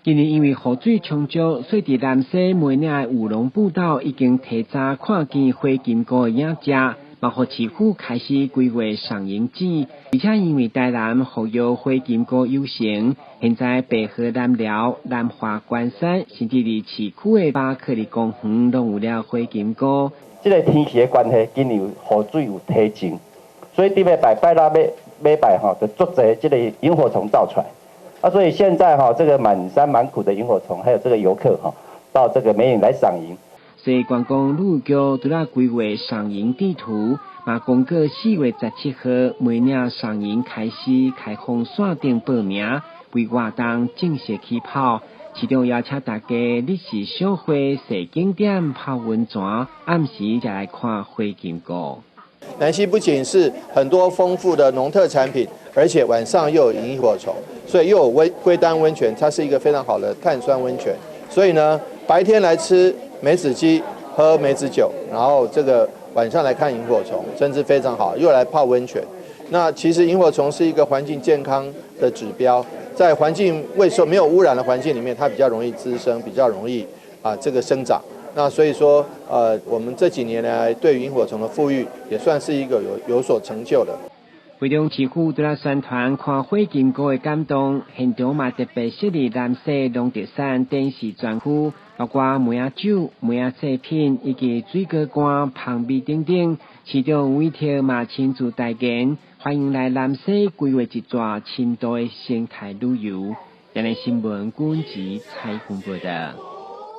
今年因為雨水充足，所以佇南勢梅嶺的五龍步道已經提早看見火金菇的影跡，嘛予市府開始規劃賞螢季。而且因為台南復育火金菇有成，現在白河南寮、南華關山，甚至佇市區的巴克利公園，攏有了火金菇。這个天氣的關係，今年雨水有提前，所以頂禮拜拜六禮禮拜吼，就足濟這个螢火蟲走出來。啊，所以現在哈，這個滿山滿谷的螢火蟲，還有這個遊客哈，到這個梅嶺來賞螢。所以觀光旅遊局拄仔規劃賞螢地圖，嘛公告4月17號梅嶺賞螢開始開放線頂報名，為活動正式起跑。市長邀請大家日時賞花、踅景點、泡溫泉，暗時再來看火金菇。南勢不僅是很多豐富的農特產品，而且晚上又有螢火蟲，所以又有溫龜丹溫泉，它是一個非常好的碳酸溫泉。所以呢，白天來吃梅子雞、喝梅子酒，然後這個晚上來看螢火蟲，真是非常好。又來泡溫泉。那其實螢火蟲是一個環境健康的指標，在環境未受沒有污染的環境裡面，它比較容易滋生，比較容易啊這個生長。那所以說，我們這幾年來對於螢火蟲的復育，也算是一個有所成就的。台中市府除了宣傳看火金菇的感動，現場嘛特別設立南勢農特產展示專區，包括梅仔酒、梅仔製品以及水果乾、蜂蜜等等。市長委託嘛親自代言，歡迎來南勢規劃一逝深度的生態旅遊。亞視新聞軍籍採訪報道。